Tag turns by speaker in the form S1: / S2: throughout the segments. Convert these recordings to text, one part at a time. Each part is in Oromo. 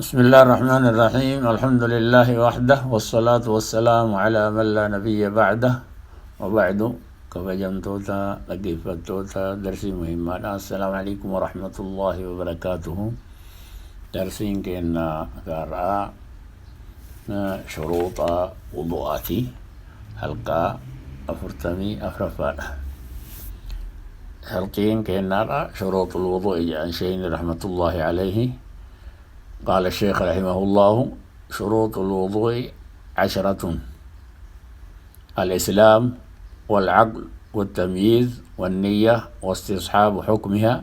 S1: بسم الله الرحمن الرحيم. الحمد لله وحده، والصلاة والسلام على من لا نبي بعده، وبعد. Kabajamtoota dhaggeeffattoota darsii muhimmaadha. السلام عليكم ورحمة الله وبركاته. Darsiin keenya har'aa shuruuxa wudu'aati, halqaa 44ffaadha. Halqiin keenyaadha شروط الوضوء jedhan sheeyni رحمة الله عليه. قال الشيخ رحمه الله: شروط الوضوء 10: الإسلام والعقل والتمييز والنية واستصحاب حكمها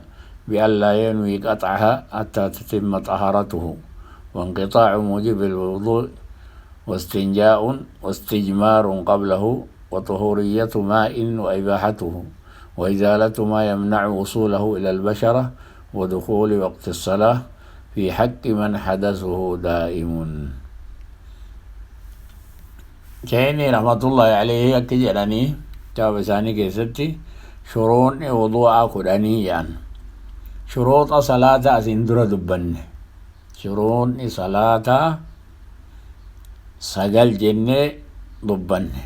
S1: بأن لا ينوي قطعها حتى تتم طهارته، وانقطاع موجب الوضوء، واستنجاء واستجمار قبله، وطهورية ماء وإباحته، وإزالة ما يمنع وصوله إلى البشرة، ودخول وقت الصلاة في حق من حدثه دائم. Sheeyni رحمة الله عليه akka jedhanii kitaaba isaanii keessatti shuruunni wudu'aa 10 jedhan. Shuruuxa salaata asin dura dubbanne, shuruunni salaataa 9 jennee dubbanne.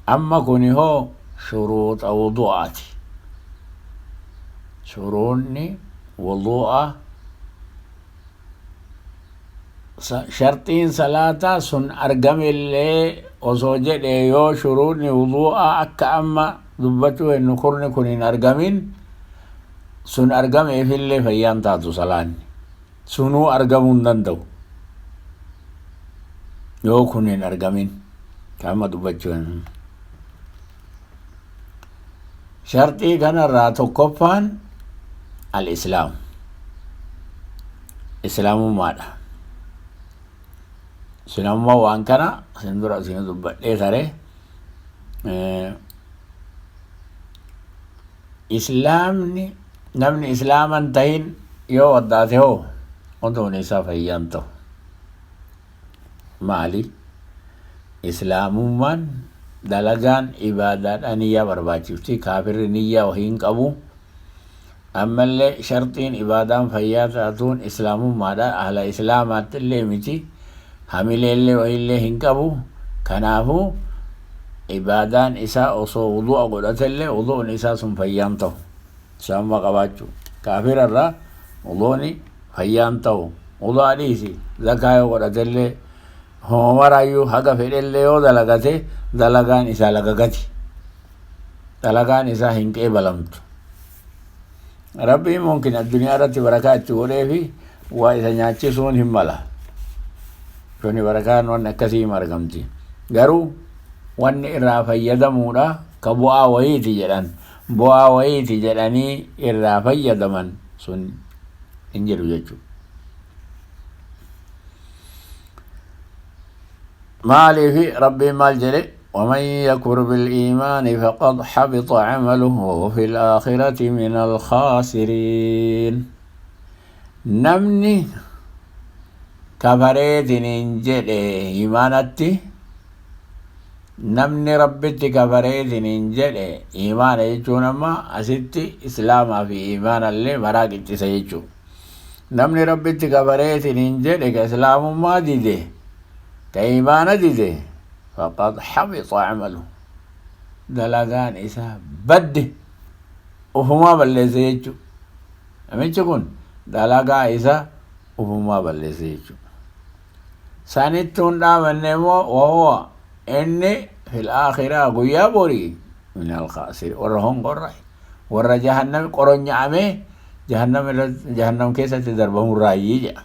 S1: Amma kuni hoo shuruuxa wudu'aati. Shuruunni wudu'a, sharxiin salaataa sun argamellee osoo jedhe, yoo shuruunni wudu'aa akka amma dubbachuu hennu kurni kun hin argamin, sun argameefillee fayyaan taatu. Salaanni sunuu argamuu hin danda'u yoo kun hin argamin. Amma dubbachuu hennu sharxii kanarraa tokkoffaan الإسلام, islaamummaadha. Islaamummaa waan kana isin dura isin dubbadhee tare. Islaamni, namni islaaman tahin yoo waddaate hoo, oduun isaa fayyaan ta'u. Maali? Islaamummaan dalagaan ibaadaadha, niyyaa barbaachifti. Kaafirri niyyaa wahii hin qabu. Ammallee sharxiin ibaadaan fayyaa taatuun islaamummaadha. Ahla islaamaatti illee miti, hamileellee wahiillee hin qabu. Kanaafuu ibaadaan isaa osoo wudu'a godhatellee wudu'un isaa sun fayyaan ta'u. Islaamummaa qabaachuu kaafirarraa wudu'ni fayyaan ta'u. Wudu'a dhiisi, zakaa yoo godhatellee, homaraayyuu haga fedhellee yoo dalagate, dalagaan isaa lagagati, dalagaan isaa hin qeebalamtu. Rabbiin mumkin addunyaa irratti barakaa itti godhee fi waa isa nyaachisuun hin mala. Kuni barakaan wanni akkasii hin argamti. Garuu wanni irraa fayyadamuudha ka bu'aa wayiiti jedhan, bu'aa wayiiti jedhanii irraa fayyadaman sun hin jiru jechuudha. Maaliifi? Rabbiin maal jedhe? ومن يكفر بالإيمان فقد حبط عمله وهو في الآخرة من الخاسرين. Namni kafareetiniin jedhe imaanatti, namni Rabbitti kafareetiniin jedhe, imaana jechuun amma asitti islaamaa fi imaanallee maraa qixxisa jechuu. Namni Rabbitti kafareetiniin jedhe, ka islaamummaa dide, ka imaana dide, فقد حبط عمله, dalagaan isaa badde, ufumaa balleesse jechuu. Namichi kun dalagaa isaa ufumaa balleesse jechuu. Sanittuun dhaabanne immoo وهو inni في الآخرة guyyaa borii من الخاسرين, warra hongorra, warra jahannam qoronya'amee jahannam keessatti darbamurraayyii jedha.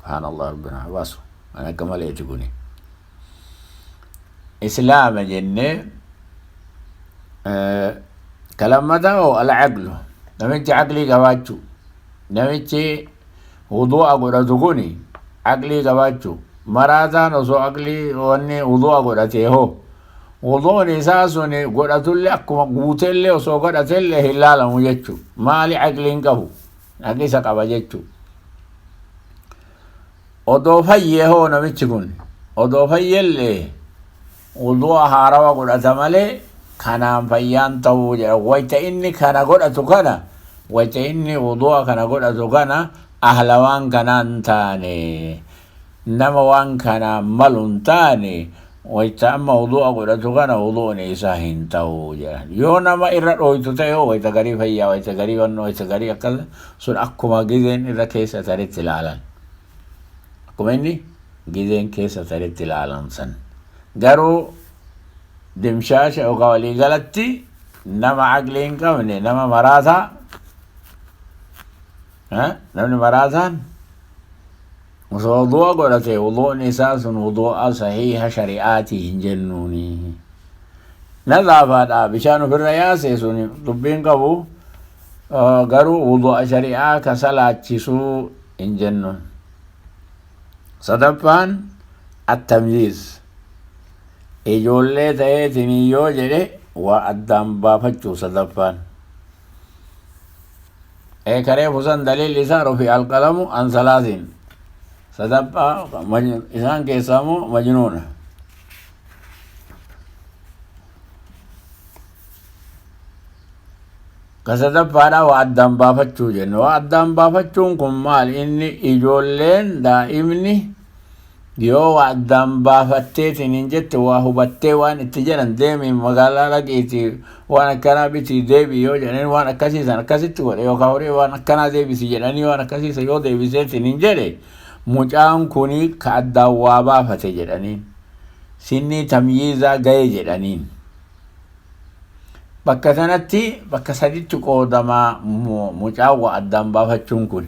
S1: سبحان الله, rabbina baasu. An akka maleeti kuni. Islaama jennee, kalammata oo العقل, namichi aqlii qabaachuu. Namichi wudu'a godhatu kuni aqlii qabaachuu. Maraataan osoo aqlii wanni wudu'a godhatee hoo, wuduun isaa sun godhatullee, akkuma guutellee osoo godhatellee hin laalamu jechuu. Maali? Aqliin qabu, aqlisa qaba jechuu. Odoo fayyee hoo? Namichi kun odoo fayyellee wudu'a haarawa godhata malee kanaan fayyaan ta'uu jedha. Wayta inni kana godhatu kana, wayta inni wudu'a kana godhatu kana Ahla waan kanaa hin taane, nama waan kanaa malu hin taane, wayta amma wudu'a godhatu kana wudu'ni isaa hin ta'u jedhan. Yoo nama irra dhooytu ta'e hoo wayta garii fayyaa, wayta garii wannoo, wayta garii akkas sun akkuma gizeen irra keessa taretti ilaalan. Akkuma inni gizeen keessa taretti ilaalan san. Garuu dimshaasha yookaan waliigalatti nama aqlii hin qabne, nama maraataa, namni maraataan osoo wudu'a godhate wudu'ni isaa sun wudu'a sahiiha shari'aatii hin jennuuni. Nadaafaadha bishaan ofirra yaase sun dubbiin qabu, garuu wudu'a shari'aa ka salaachisuu hin jennuun. Sadaffaan attamyiiz, ijoollee ta'eetiin yoo jedhe waa addaan baafachuu sadaffaan. Ee karee fusan daliilli isaa rufi alqalamu an salaasin. Sadaffaa isaan keessaa immoo majnuuna. Ka sadaffaadha waa addaan baafachuu jennu. Waa addaan baafachuun kun maal inni ijoolleen daa'imni yoo waa addaan baafatteetiin hin jette, waa hubattee waan itti jedhan, deemi magaalaa dhaqiitii waan akkanaa bitii deebii yoo jedhanii waan akkasiisan akkasitti godhe, yookaan horii waan akkanaa deebisi jedhanii waan akkasiisan yoo deebiseetiin hin jedhe, mucaan kuni ka addaan waa baafate jedhaniin, sinnii tamyiizaa gahe jedhaniin. Bakka sanatti bakka saditti qoodamaa mucaan waa addaan baafachuun kun.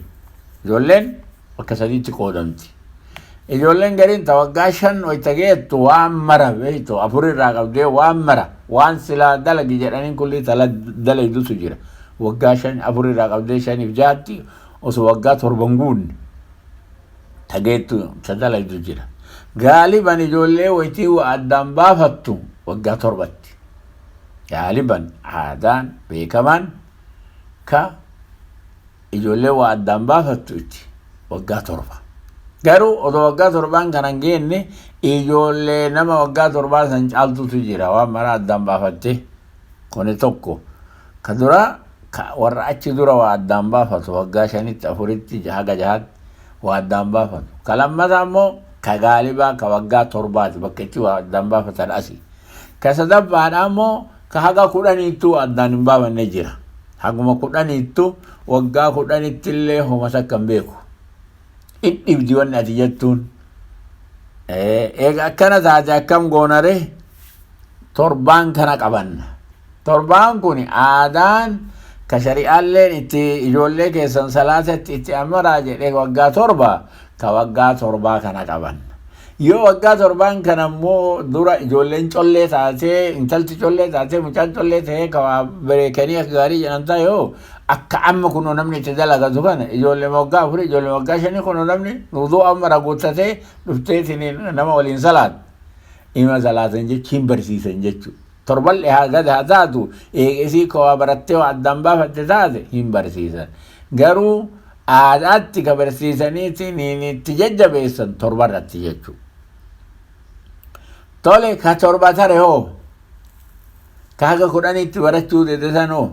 S1: Ijoolleen bakka sadiitti qoodamti. Ijoolleen gariin ta waggaa 5 wayita geettu waan mara beektu, 4 irraa qabdee waan mara waan silaa dalagi jedhaniin kulli tala dalaydutu jira. Waggaa 5 4 irraa qabdee 5f 6tti osoo waggaa 7 hin guunne ta geettu ta dalaydu jira. Gaaliban ijoollee wayitii waa addaan baafattu waggaa 7tti. Gaaliban aadaan beekamaan ka ijoollee waa addaan baafattu itti waggaa 7. Garuu odoo waggaa 7n kana hin geenne ijoollee nama waggaa 7 san caaltutu jira waan maraa addaan baafatte. Kuni tokko. Ka duraa ka warra achi dura waa addaan baafatu waggaa 5tti 4tti haga 6tti waa addaan baafatu. Ka lammataa immoo ka gaalibaa ka waggaa 7ti bakka itti waa addaan baafatan asi. Ka sadaffaadhaa immoo ka haga 10ttuu addaan hin baafanne jira. Haguma 10ttu waggaa 10tti illee homa takka hin beeku. Dhibdi wanni ati jettuun. Eega akkana taate akkam goonare, torbaan kana qabanna. Torbaan kun aadaan ka shari'aalleen itti ijoollee keessan salaatatti itti amaraa jedhee waggaa 7, ka waggaa 7 kana qabanna. Yoo waggaa 7n kana immoo dura ijoolleen collee taatee, intalti collee taatee, mucaan collee ta'ee ka waa beekanii akka gaarii jedhan ta'e yoo akka amma kunoo namni itti dalagatu kana ijoollee waggaa 4 ijoollee waggaa 5 kunoo namni wuduu amma raguuttatee dhufteetiin nama waliin salaatu. Ima salaatan jechuun barsiisan jechuudha. Torballee haa gad haa taatu eegesii ka waa barattee waa addaan baafatte taate hin barsiisan. Garuu aadaatti ka barsiisaniitiin itti jajjabeessan torbarratti jechuudha. Tole, ka 7 tare hoo, ka haga 10tti barachuu dide san hoo,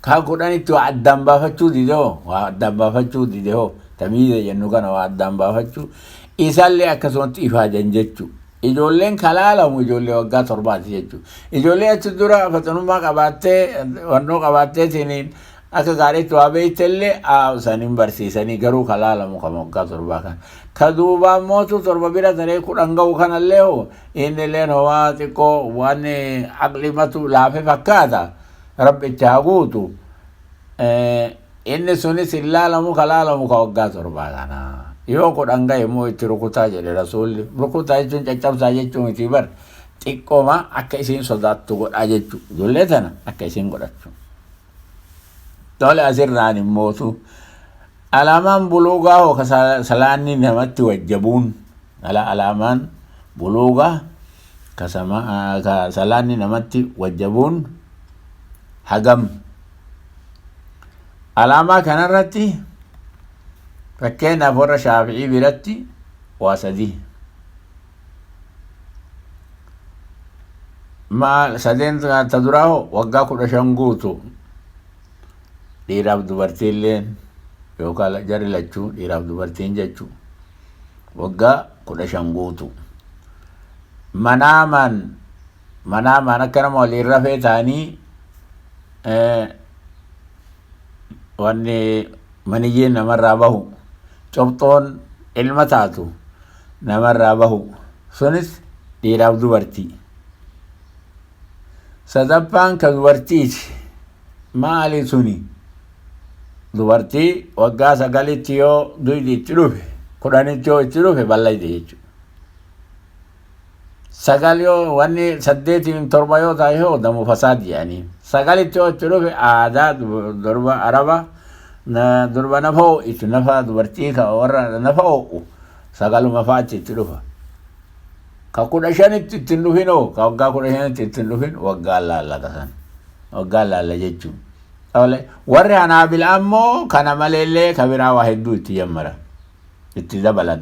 S1: ka haga 10tti waa addaan baafachuu dide hoo, waa addaan baafachuu dide hoo, tamiiza jennu kana waa addaan baafachuu isallee akkasumatti ifaajan jechuudha. Ijoolleen kalaalamu ijoollee waggaa 7ti jechuudha. Ijoollee achi dura faxinummaa qabaattee wannoo qabaatteetiin akka gaariitti waa beektellee san hin barsiisanii, garuu kalaalamu kan waggaa 7 kana. Ka duubaan mootu 7 bira taree 10 ga'u kanallee hoo inni illeen homaa xiqqoo waan aqlimatu laafe fakkaata. Rabbi itti haa guutu. Inni sunis hin laalamu, ka laalamu ka waggaa 7 kana. Yoo 10 ga'e immoo itti rukutaa jedhe rasuulli. Rukutaa jechuun caccabsaa jechuu miti bar. Xiqqooma akka isiin sodaattu godhaa jechuu. Ijoollee tana akka isiin godhattu. Tole, asirraan immootu alaamaan buluugaa hoo ka salaanni namatti wajjabuun, alaamaan buluugaa ka salaanni namatti wajjabuun hagam? Alaamaa kanarratti fakkeenyaaf warra Shaafi'ii biratti waa sadii. Maal sadeen ta duraa hoo? Waggaa 15 guutu dhiiraaf dubartiilleen. Yookaan jarri lachuu dhiiraaf dubartiin jechuu waggaa 15 guutu. Manaamaan manaamaan akka nama waliin rafee ta'anii wanni maniyyeen namarraa bahu, cobxoon ilma taatu namarraa bahu, sunis dhiiraaf dubartii. Sadaffaan ka dubartiiti. Maali suni? Dubartii waggaa 9tti yoo duydi itti dhufe, 10tti yoo itti dhufe ballayte jechuudha. 9 yoo wanni 8n 7 yoo ta'e hoo damu fasaad jedhanii. 9tti yoo itti dhufe aadaa durba araba durba nafa ho'itu, nafa dubartii ka warra nafa ho'u 9uma fa'aatti itti dhufa. Ka 15tti itti hin dhufin hoo, ka waggaa 15tti itti hin dhufin waggaa laallata san. Waggaa laalla jechuun. Warri Hanaabila ammoo kana maleellee ka biraa waa hedduu itti jammaran. Itti dabalan.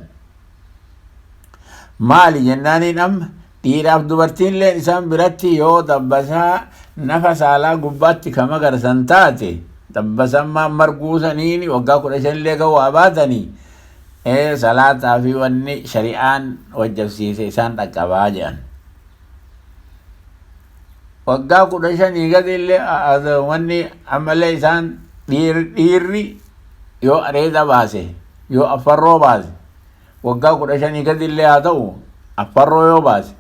S1: Maali jennaaniin amma dhiiraaf dubartiinillee isaan biratti yoo dabbasaa nafa saalaa gubbaatti ka magarsan taate, dabbasammaan marguu saniin waggaa 15illee ga'uu haa baatanii, salaataa fi wanni shari'aan wajjabsiise isaan dhaqqabaa jedhan. Waggaa 15 gadi illee wanni ammallee isaan dhiirri yoo areeda baase, yoo affarroo baase, waggaa 15 gadi illee haa ta'u affarroo yoo baase,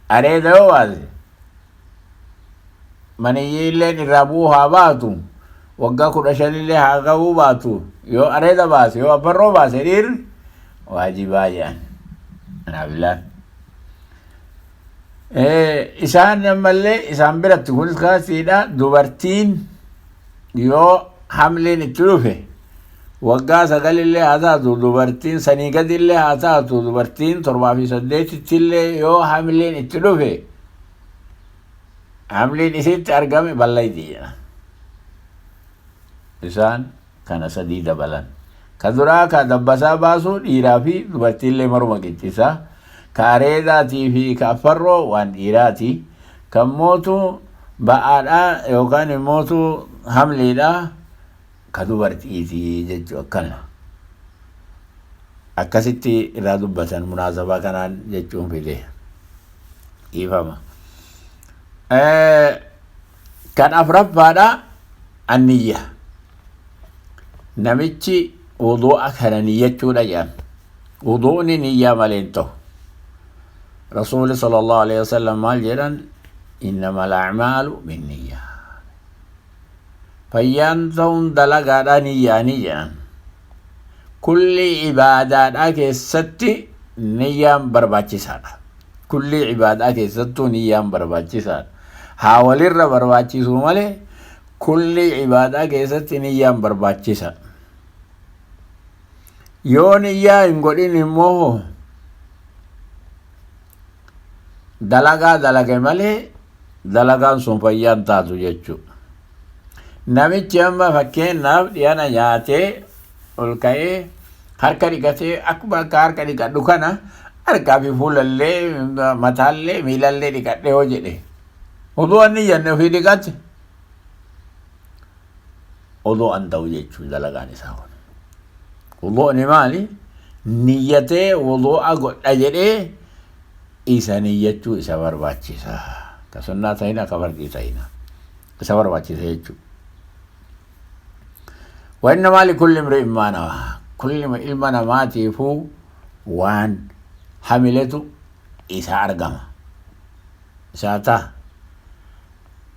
S1: areeda yoo baase, maniyyii illeen irraa bu'uu haa baatu, waggaa 15 illee haa ga'uu baatu, yoo areeda baase, yoo affarroo baase dhiirri waajibaa jedhan Hanaabilaan. Isaan ammallee isaan biratti kunis kaasiidha. Dubartiin yoo hamliin itti dhufe waggaa 9illee haa taatu, dubartiin sanii gadillee haa taatu, dubartiin 7 fi 8tti illee yoo hamliin itti dhufe, hamliin isitti argame ballayti jedha. Isaan kana sadii dabalan. Ka duraa ka dabbasaa baasuu dhiiraa fi dubartiillee maruma qixxisa. Ka areedaatii fi ka affarroo waan dhiiraati. Kan mootu ba'aadhaa yookaan immootu hamliidhaa ka dubartiiti jechuu akkana. Akkasitti irraa dubbatan munaasabaa kanaan jechuun fide. Dhiifama. Kan afraffaadha anniyya. Namichi wudu'a kana niyyachuudha jedhan. Wudu'ni niyyaa malee hin ta'u. Rasuulli sallallahu alaihi wasallam maal jedhan? Innamal a'maalu binniyyaa. Fayyaan ta'uun dalagaadhaa niyyaanii jedhan. Kulli ibaadaadhaa keessatti niyyaan barbaachisaadha. Kulli ibaadaa keessattuu niyyaan barbaachisaadha. Haa walirra barbaachisuu malee kulli ibaadaa keessatti niyyaan barbaachisa. Yoo niyyaa hin godhin immoo dalagaa dalage malee dalagaan sun fayyaa hin taatu jechuudha. Namichi amma fakkeenyaaf dhiyana nyaatee ol ka'ee harka dhiqatee, akkuma akka harka dhiqadhu kana harkaa fi fuulallee mataallee miilallee dhiqadhe yoo jedhe, odoo an niyyanne ofii dhiqate, odoo an ta'u jechuun dalagaan isaa kun. Wudu'ni maali? Niyyatee wudu'a godha jedhee isa niyyachuu isa barbaachisa. Ka sunnaa ta'ina, ka fardii ta'ina. Isa barbaachisa jechuudha. Wa innamaa likulli imri'in maa nawaa. Kulli ilma namaatiifuu waan hamiletu isa argama. Isaa ta'a.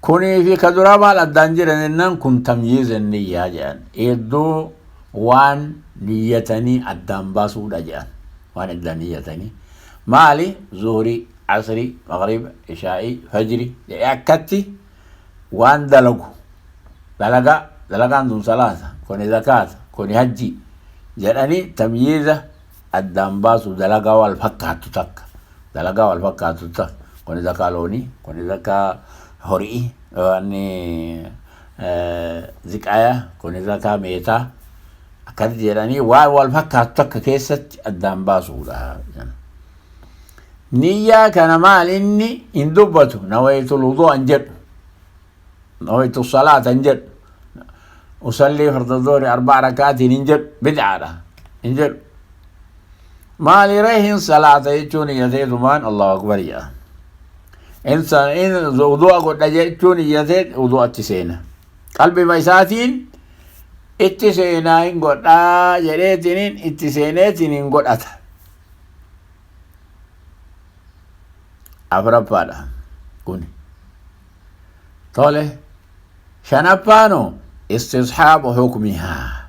S1: Kunii fi ka duraa maal addaan jiran jennaan, kun tamyiiza niyyaa jedhan. Hedduu waan niyyatanii addaan baasuudha jedhan. Waan addaan niyyatanii. Maali? Zuhurii, asrii, maghriba, ishaa'ii, fajri jedhee akkatti waan dalagu. Dalagaa, dalagaan tun salaata, kuni zakaata, kuni hajji jedhanii tamyiiza addaan baasu, dalagaa wal fakkaattu takka. Dalagaa wal fakkaattu takka. Kuni zakaa loonii, kuni zakaa horii, wanni ziqaya, kuni zakaa meetaa. Akkas jedhanii waan wal fakkaattu takka keessatti addaan baasuudha. Niyyaa kana maal inni hin dubbatu, nawaytul wudu'an jedhu. Nawaytu salaata hin jedhu. Usallii farda zuhri arba'a rakaatiin hin jedhu. Bid'aadha hin jedhu. Maaliree hin salaata jechuun niyyateetumaan Allahu akbar jedha. In wudu'a godha jechuun niyyatee wudu'atti seena. Qalbima isaatiin itti seenaa hin godhaa jedheetiniin itti seeneetiin hin godhata. Afuraffaadha kun. Tole. Shanaffaanoo istisxaabu hukmihaa.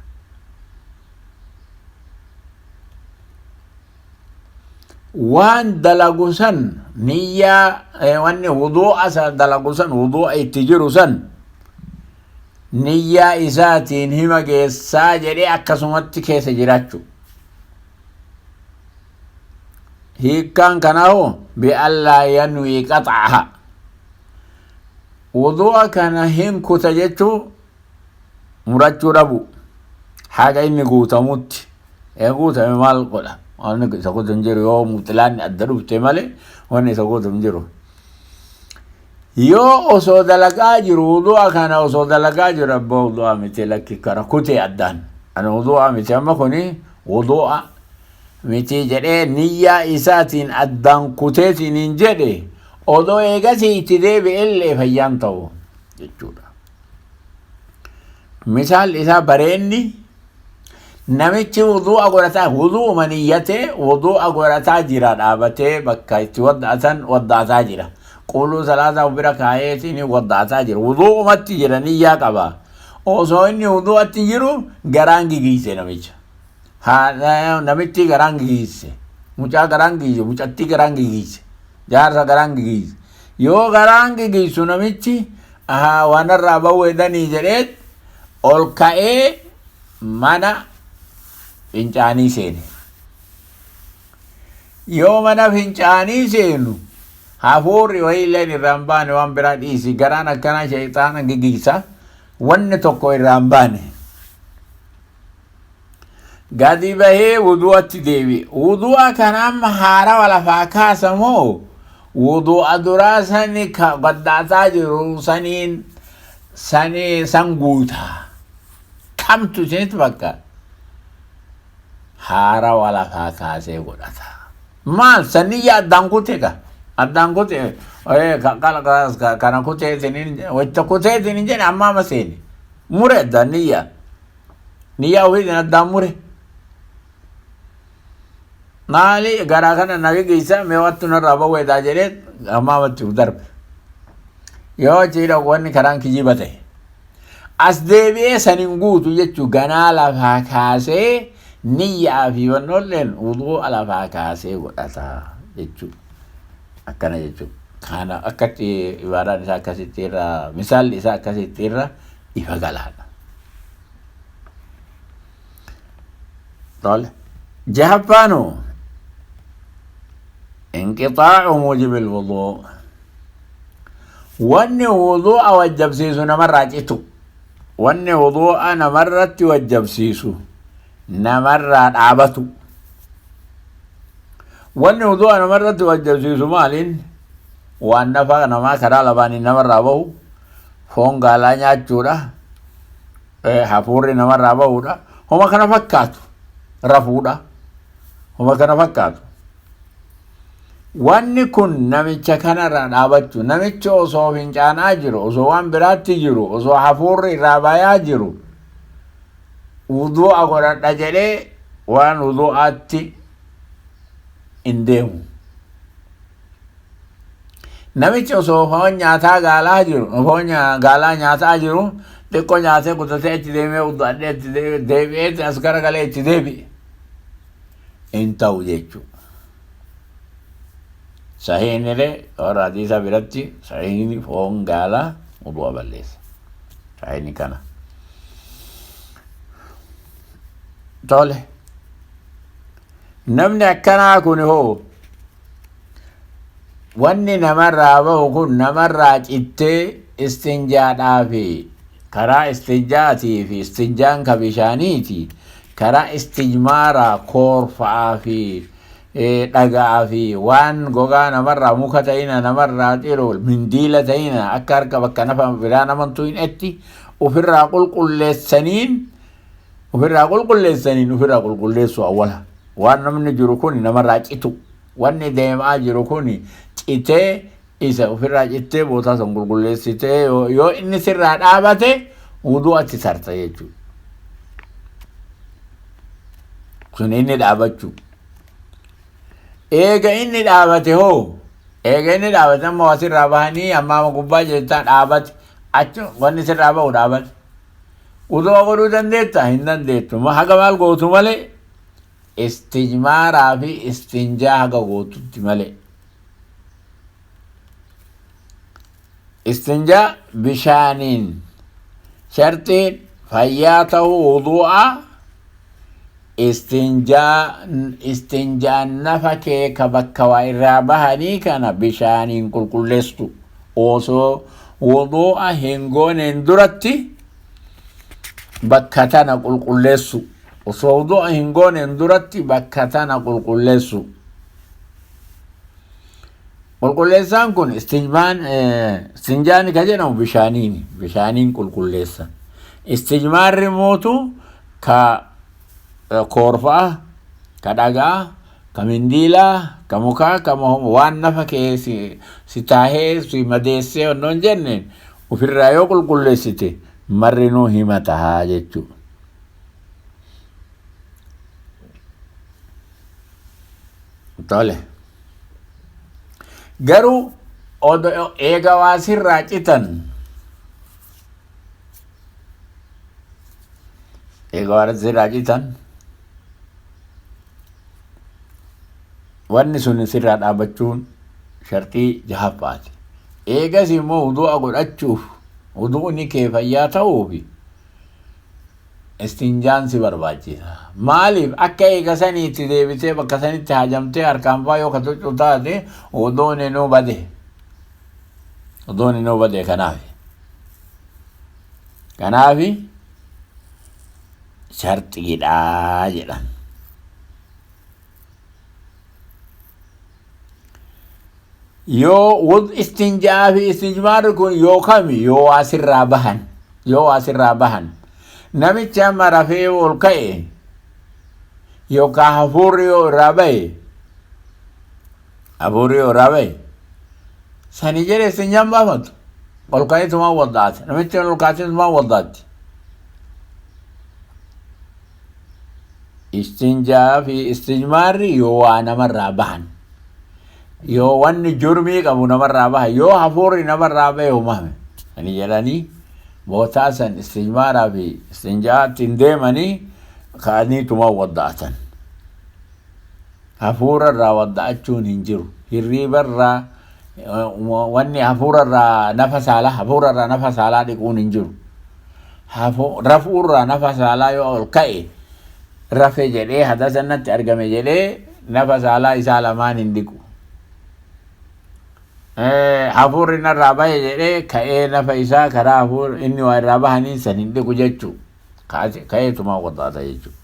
S1: Waan dalagu san niyyaa wanni wuduu'a san dalagu san wuduu'a itti jiru san niyyaa isaatiin hima geessaa jedhee akkasumatti keessa jiraachuu. Hiikkaan kanaa hoo bi'allaa yanwii qaxaha. Wuduu'a kana hin kuta jechuu murachuu dhabu haga inni guutamutti. Ee guutame maal godha? Wanni isa kutu hin jiru yoo mubxilaanni adda dhufte malee wanni isa kutu hin jiru. Yoo osoo dalagaa jiru wudu'a kana osoo dalagaa jiru abbaa wudu'a miti lakki kana kutee addaan. Ani wudu'a miti amma kuni wudu'a miti jedhee niyyaa isaatiin addaan kuteetiin hin jedhe odoo eegasii itti deebi'ellee fayyaan ta'u jechuudha. Misaal isaa bareenni namichi wudu'a godhataa wudu'uma niyyatee wudu'a godhataa jira dhaabatee bakka itti wadda'atan wadda'ataa jira. Quluu salaataa of bira kaayeetiin wadda'ataa jira. Wudu'umatti jira niyyaa qaba. Osoo inni wudu'atti jiru garaan gigiise namicha. Namitti garaan gigiise. Mucaa garaan gigiise. Mucattii garaan gigiise. Jaarsa garaan gigiise. Yoo garaan gigiisu namichi ahaa waan irraa ba'uu hedanii jedhee ol ka'ee mana fincaanii seene. Yoo mana fincaanii seenu hafuurri wayii illeen irraa hin baane waan biraa dhiisi garaan akkanaa sheexaana gigiisa wanni tokko irraa hin baane. Gadi bahee wudu'atti deebi'e. Wudu'a kana amma haarawa lafaa kaasa moo wudu'a duraa sani ka gaddaataa jiru saniin sanii san guuta. Kamtu isinitti fakkaata? Haarawa lafaa kaasee godhata. Maal saniyya addaan kute ka? Addaan kute kana kuteetiniin wayita kuteetiniin jedhe amma ama seene. Mure addaan niyyaa. Niyyaa ofiitiin addaan mure. Maali garaa kana na geessa mee wattu narraa bawweedhaa jedhee hammaamatti uf darbe. Yoo achi dhaqu wanni karaan kijiba ta'e. As deebi'ee san hin guutu jechuu ganaa lafaa kaasee niyyaa fi wannoolleen wudu'a lafaa kaasee godhata jechuu. Akkana jechuu. Kana akkatti ibaadaan isaa akkasitti irra misaalli isaa akkasitti irra ifa galaadha. Tole. Jahaffaanu inqixaacu muujibil wuduu. Wanni wudu'a wajjabsiisu namarraa citu. Wanni wudu'a namarratti wajjabsiisu namarraa dhaabatu. Wanni wudu'a namarratti wajjabsiisu maaliin? Waan nafa namaa karaa lamaaniin namarraa bahu foon gaalaa nyaachuudha. Hafuurri namarraa bahuudha. Homa kana fakkaatu rafuudha. Homa kana fakkaatu. Wanni kun namicha kanarraa dhaabachuu namichi osoo fincaanaa jiru osoo waan biraatti jiru osoo hafuurri irraa bayaa jiru wudu'a godhadha jedhee waan wudu'aatti hin deemu. Namichi osoo foon nyaataa gaalaa jiru, foon gaalaa nyaataa jiru, xiqqoo nyaatee kutatee achi deemee uddaadhee itti deebi'ee as garagalee itti deebi'e. Hin ta'u jechuudha. Sahiinillee warra hadiisa biratti sahiini foon gaalaa udu'a balleessa. Sahiini kana. Tole. Namni akkanaa kun hoo Wanni namarraa bahu kun namarraa cittee istinjaadhaa fi karaa istinjaatii fi istinjaan ka bishaaniiti karaa istijmaaraa koorfa'aa fi Dhagaa fi waan gogaa namarraa muka ta'ina namarraa xiru mindiila ta'ina akka harka bakka nafa biraa namantu hin etti ofirraa qulqulleessaniin, ofirraa qulqulleessaniin, ofirraa qulqulleessu awwala. Waan namni jiru kun namarraa citu, wanni deemaa jiru kun citee isa ofirraa cittee bootaa san qulqulleessitee yoo inni sirraa dhaabate wuduu achi sarta jechuudha. Sun inni dhaabachuu. Eega inni dhaabate hoo, eega inni dhaabate amma waa sirraa bahanii amma gubbaa jirtaa dhaabate, achi wanni sirraa bahu dhaabate. Wuduu godhuu dandeetta? Hin dandeettu. Haga maal gootu malee? Istijmaaraa fi istinjaa haga gootutti malee. Istinjaa bishaaniin shartiin fayyaa ta'uu wudu'aa istinjaan nafa kee ka bakka waa irraa bahanii kana bishaaniin qulqulleessu osoo wudu'a hin gooneen duratti bakka tana qulqulleessu, osoo wudu'a hin gooneen duratti bakka tana qulqulleessu. Qulqulleessaan kun istijmaan, istinjaan ka jedhamu bishaaniin, bishaaniin qulqulleessan. Istijmaarri mootu ka koorfaa, ka dhagaa, ka mindiilaa, ka mukaa, ka waan nafa kee si taahee si madeessee onnoon jenneen ofirraa yoo qulqulleessite marrinuu hima tahaa jechuudha. Tole. Garuu eega waa sirraa citan, eega waa sirraa citan, wanni sun sirraa dhaabachuun sharxii jahaffaati. Eegas immoo wudu'a godhachuuf, wudu'ni kee fayyaa ta'uufi istinjaan si barbaachisa. Maaliif? Akka eega saniitti deebitee bakka sanitti hajamtee harkaan faa yoo ka tuqxu taate wuduun inuu bade. Wuduun inuu bade kanaafi. Kanaafi sharxiidhaa jedhan. Yoo istinjaa fi istijmaarri kun yoo kami? Yoo waa sirraa bahan, yoo waa sirraa bahan. Namichi amma rafee ol ka'e yookaan hafuurri yoo irraa bahe, hafuurri yoo irraa bahe sani jedhe istinjaan baafatu. Ol ka'eetumaan waddaate, namichi ol kaateetumaan waddaatti. Istinjaa fi istijmaarri yoo waa namarraa bahan, yoo wanni jurmii qabu namarraa baha, yoo hafuurri namarraa bahe humame ani jedhanii bootaa san istijmaaraa fi istinjaatti hin deemanii ka'aniituma wadda'atan. Hafuura irraa wadda'achuun hin jiru. Hirriiba irraa wanni hafuura irraa nafa saalaa, hafuura irraa nafa saalaa dhiquun hin jiru. Rafuu irraa nafa saalaa yoo ol ka'e rafe jedhee hadasa natti argame jedhee nafa saalaa isaa lamaan hin dhiqu. Hafuurri narraa bahe jedhee ka'ee nafa isaa karaa hafuura inni waa irraa bahaniin san hin dhiqu jechuu. Ka'eetuma waddaata jechuudha.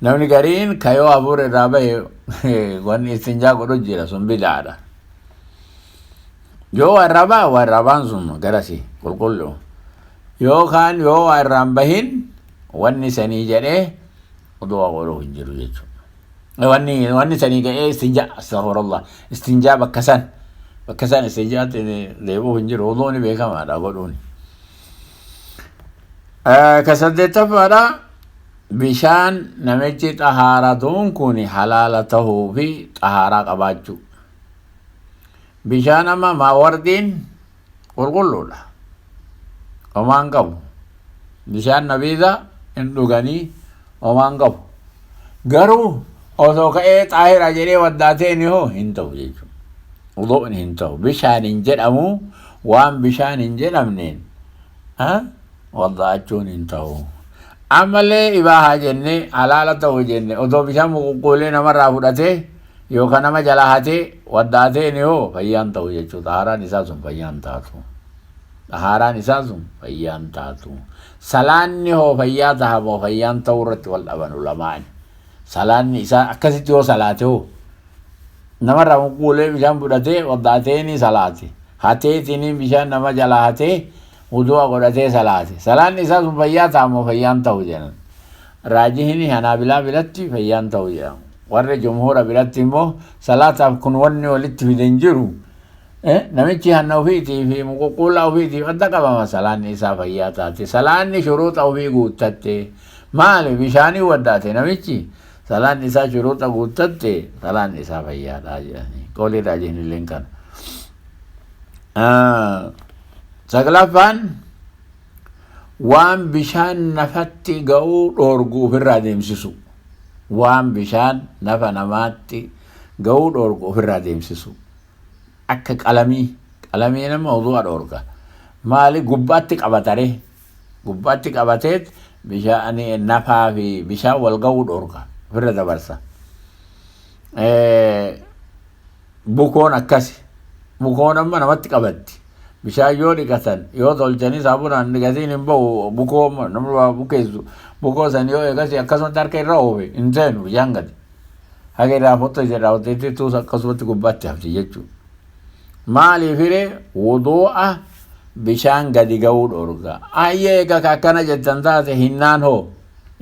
S1: Namni gariin kayoo hafuura irraa bahe wanni istinjaa godhu jira, sun bidaadha. Yoo waa irraa baha, waa irraa bahan sun garasi qulqullu. Yoo kaan yoo waa irraa hin bahin wanni sanii jedhee oduu waa godhuu hin jiru jechuudha. Wanni sanii ka'ee istinjaa, astaghfirullah, istinjaa bakka san istinjaatti deebi'uu hin jiru, oduun beekamaadha godhuun. Ka saddeettaffaadha, bishaan namichi xahaaratuun kun halaala tahuu fi xahaaraa qabaachuu. Bishaan amma maawardiin qulqulluudha. Homaan qabu. Bishaan nabiiza hin dhuganii homaan qabu. Garuu osoo ka'ee xaahira jedhee waddaateen hoo hin ta'u jechuudha. Wuduun hin ta'u. Bishaan hin jedhamu, waan bishaan hin jedhamneen waddaachuun hin ta'u. Ammallee ibaahaa jennee halaala ta'u jenne otoo bishaan qulqullee namarraa fudhatee yookaan nama jalaa hatee waddaateen hoo fayyaan ta'u jechuudha. Xahaaraan isaa sun fayyaan taatu. Xahaaraan isaa sun fayyaan taatu. Salaanni hoo fayyaa taha moo fayyaan ta'uu irratti wal dhaban ulamaan. Salaanni isaa akkasitti yoo salaate hoo, namarraa muqquulee bishaan fudhatee waddaatee ni salaate, hateetiniin bishaan nama jalaa hatee wudu'a godhatee salaate, salaanni isaa sun fayyaa ta'a moo fayyaan ta'u jedhan. Raajihini Hanaabilaa biratti fayyaan ta'u jedhamu. Warri jumhuura biratti immoo salaataaf kun wanni walitti fide hin jiru. Namichi hanna ofiitii fi muquqquullaa ofiitiif adda qabama, salaanni isaa fayyaa taate. Salaanni shuruuxa ofii guuttatte. Maali, bishaanii waddaate namichi, salaanni isaa shuruuxa guuttatte, salaanni isaa fayyaadha jedhanii. Qoolii raajihin illeen kana. Saglaffaan, waan bishaan nafatti ga'uu dhoorgu ofirraa deemsisu. Waan bishaan nafa namaatti ga'uu dhoorgu ofirraa deemsisu. Akka qalamii, qalamii nama wudu'a dhoorga. Maali, gubbaatti qabatare? Gubbaatti qabateet bishaan nafaa fi bishaan wal ga'uu dhoorga, ofirra dabarsa. Bukoon akkasi. Bukoon amma namatti qabatti. Bishaan yoo dhiqatan, yoo tolchanii saabunaan dhiqatiin hin ba'u bukoo. Namni waa bukeessu bukoo san yoo eegasi akkasumatti harka irra oofe hin seenu bishaan gadi. Haga irraa fottoyte irraa fottoyte tuusa akkasumatti gubbaatti hafti jechuudha. Maaliif hiree wudu'a bishaan gadi ga'uu dhorga. Ayyee, egaa ka akkana jettan taate hinnaan hoo?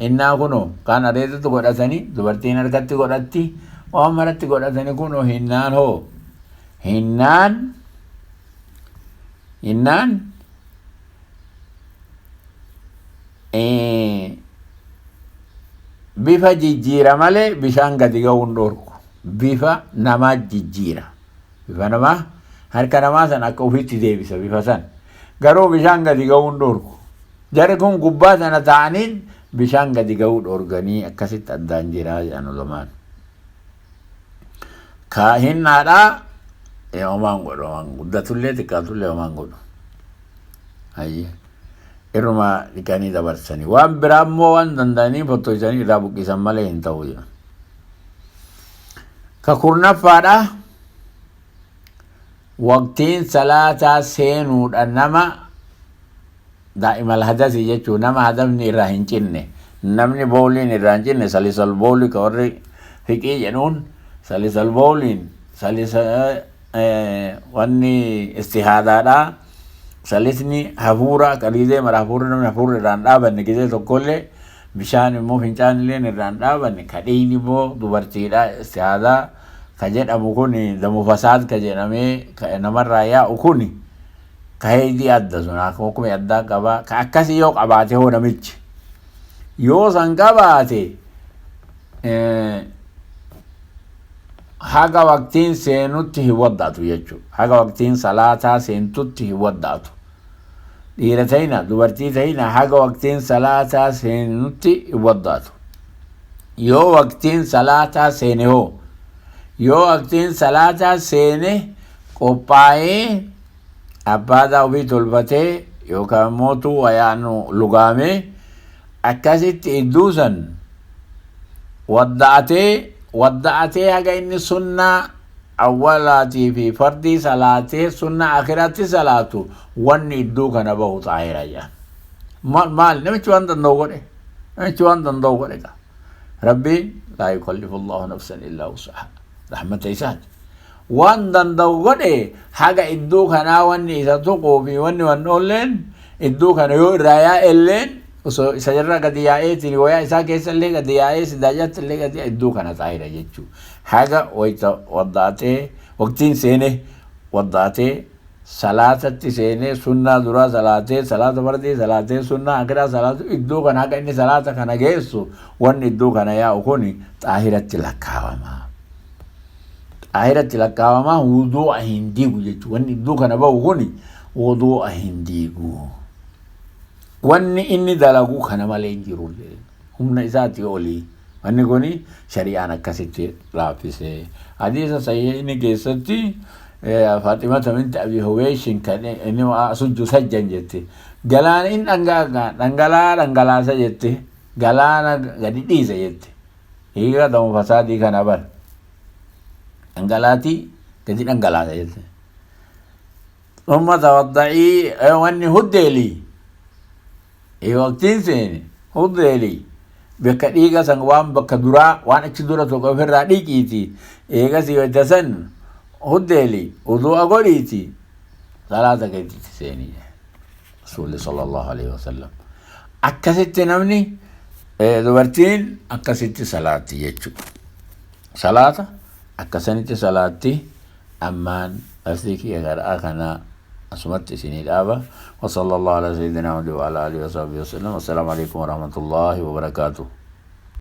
S1: Hinnaa kunoo kaan areedatti godhatanii, dubartiin harkatti godhatti, waan maratti godhatanii, kunoo hinnaan hoo? Hinnaan bifa jijjiira malee bishaan gadi ga'uu hin dhorku. Bifa namaa jijjiira. Bifa namaa, harka namaa san akka ofiitti deebisa bifa san. Garuu bishaan gadi ga'uu hin dhorku. Jarri kun gubbaa sana ta'aniin bishaan gadi ga'uu dhorganii, akkasitti addaan jira jedhan ulamaan. Ka hinnaadhaa homaan godhu, homaan guddatullee xiqqaatullee homaan godhu. Hayyee. Irruma dhiqanii dabarsanii. Waan biraa immoo waan danda'anii fottoysanii irraa buqqisan malee hin ta'u jedhan. Ka kurnaffaadha, waqtiin salaataa seenuudha nama daa'imal hadasi jechuun nama hadafni irraa hin cinne, namni booliin irraa hin cinne, salisal booli ka warri fiqii jedhuun, salisal booliin salisa wanni istihaadaadha, salisni hafuura qaliizee mara hafuurri, namni hafuurri irraa hin dhaabanne gizee tokkollee, bishaan immoo fincaan illee irraa hin dhaabanne, ka dhiigni immoo dubartiidha istihaadaa ka jedhamu kun, damu fasaad ka jedhamee ka namarraa yaa'u kun, ka heeydii adda sun akkuma addaa qaba. Ka akkasii yoo qabaate hoo? Namichi yoo san qabaate, haga waqtiin seenutti hin waddaatu jechuudha. Haga waqtiin salaataa seentutti hin waddaatu. Dhiira ta'ina, dubartii ta'ina, haga waqtiin salaataa seenutti hin waddaatu. Yoo waqtiin salaataa seene hoo? Yoo waqtiin salaataa seene, qophaa'ee abbaadaa ofii tolfatee yookaan mootuu wayaan lugaamee akkasitti idduu san wadda'atee, haga inni sunnaa awwalaatii fi fardii salaatee sunnaa akiraatti salaatu, wanni idduu kana bahu xaahira jedhan. Maal, namichi waan danda'u godhe, namichi waan danda'u godhe qaba. Rabbiin laa yukallifu Allahu nafsan illaa wus'ahaa, rahmata isaati. Waan danda'u godhe, haga iddoo kanaa wanni isa tuquu fi wanni waan oolleen iddoo kana yoo irraa yaa'elleen, osoo isa irra gadi yaa'eetiin wayaa isaa keessa illee gadi yaa'ee sidaajatti illee gadi iddoo kana xaahira jechuu. Haga wayta waddaatee waqtiin seene, waddaatee salaatatti seenee, sunnaa duraa salaatee, salaata fardii salaatee, sunnaa akiraa salaatu, iddoo kana haga inni salaata kana geessu wanni iddoo kana yaa'u kun xaahiratti lakkaawama. Xaahiratti lakkaawama, wudu'a hin diigu jechuudha. Wanni iddoo kana bahu kun wudu'a hin diigu. Wanni inni dalagu kana malee hin jiru. Humna isaatii olii. Wanni kun shari'aan akkasitti laaffise. Hadiisa sahiihni keessatti Faaximata binti Abi Hubeeshin kan inni sujju sajjan jette. Galaana in dhangala'aa dhangalaasa jette. Galaana gadi dhiisa jette. Hiika damu fasaadii kana bar. Dhangalaatii gadi dhangalaasa jette. Thumma tawadda'ii, wanni huddeelii. Waqtiin seene huddeelii. Bakka dhiiga san waan bakka duraa waan achi dura tokko ofirraa dhiqiiti. Eegasii wayta san huddeeli wudu'a godhiiti salaata keetitti seenii jedhe. Rasuulli sallallahu alaihi wasallam. Akkasitti namni dubartiin akkasitti salaatti jechuudha. Salaata akkasanitti salaatti. Ammaan darsii kiyya gar'aa kana asumatti isinii dhaaba. Wa sallallahu ala sayyidina Muhammad wa ala alihi wa sahbihi wa sallam. Assalaamu alaikum wa rahmatullahi wa barakaatuh.